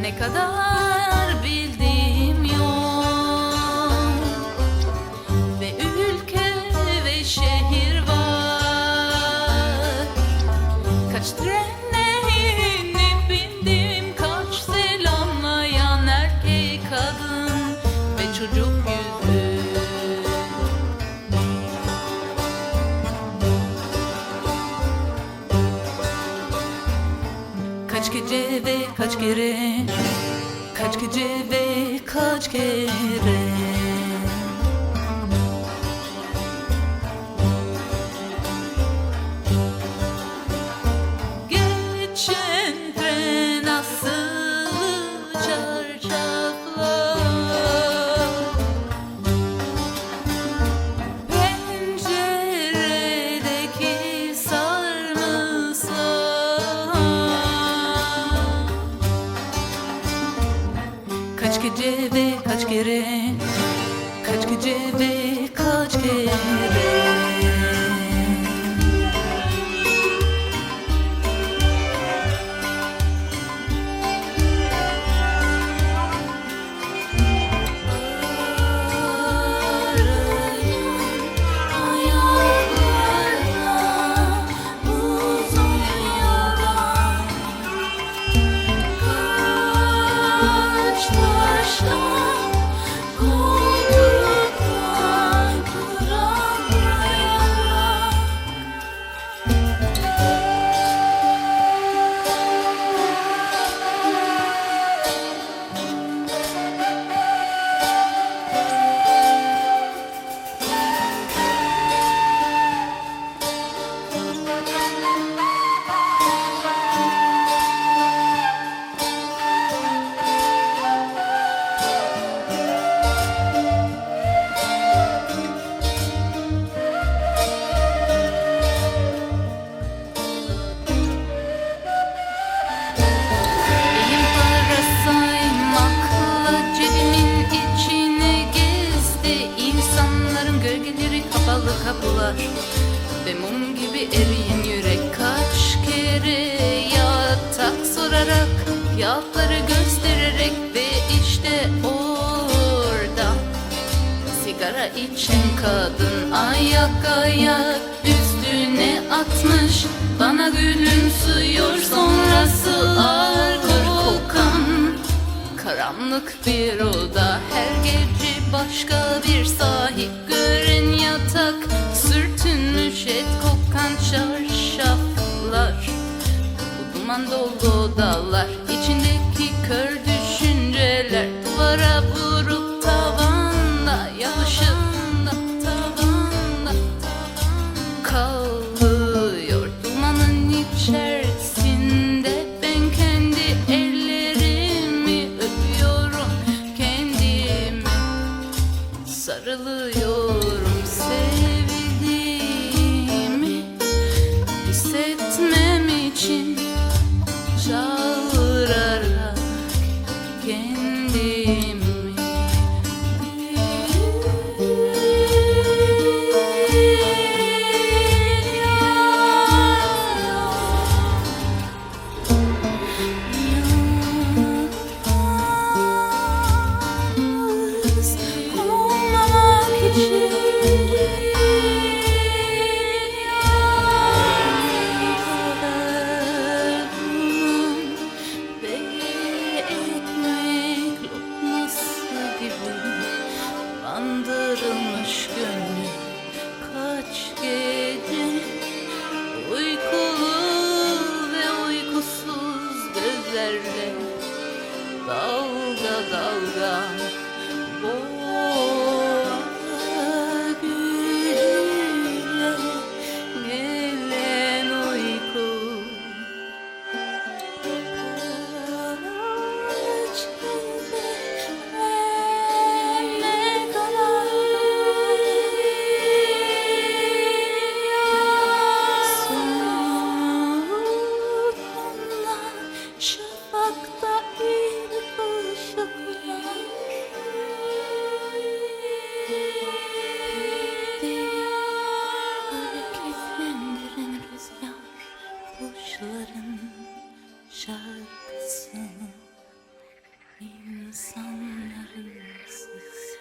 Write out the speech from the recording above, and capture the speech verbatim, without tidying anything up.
Ne kadar bildiğim yol ve ülke ve şehir var. Kaç trenine bindim, kaç selamlayan erkek, kadın ve çocuk yüzü. Kaç gece ve kaç kere, kaç gece ve kaç kere. Geçen tren asılı çarşaflar. Penceredeki sarımsak. Kaç gece ve kaç kere, kaç gece ve kaç kere. Elim para saymakla cebimin içine gezdi. İnsanların gölgeleri, kapalı kapılar ve mum gibi eriyen yürek. Kaç kere yatak sorarak, kağıtları göstererek ve işte orada sigara içen kadın ayak ayak üstüne atmış, bana gülümsüyor, sonrası alkol kokan karanlık bir oda. Her gece başka bir sahip gören yatak, sürtünmüş et kokan çarşaflar. Bu duman dolu odalar, içindeki kör düşünceler duvara vurup tavanda yapışıp tavanda kalıyor. Dumanın içerisinde ben kendi ellerimi öpüyorum, kendimi sarılıyorum sevdiğimi hissetmem için, çağırarak kendimi. Yalnız olmamak için yalvardım ve ekmek lokması gibi bandırılmış gönlüm. Kaç gece uykulu ve uykusuz gözlerle dalga dalga boğar gücüyle gelen uyku. Kaç gece Akta ilk uşaklar. Hareketlendiren rüzgar, kuşların şarkısını, insanların sesi.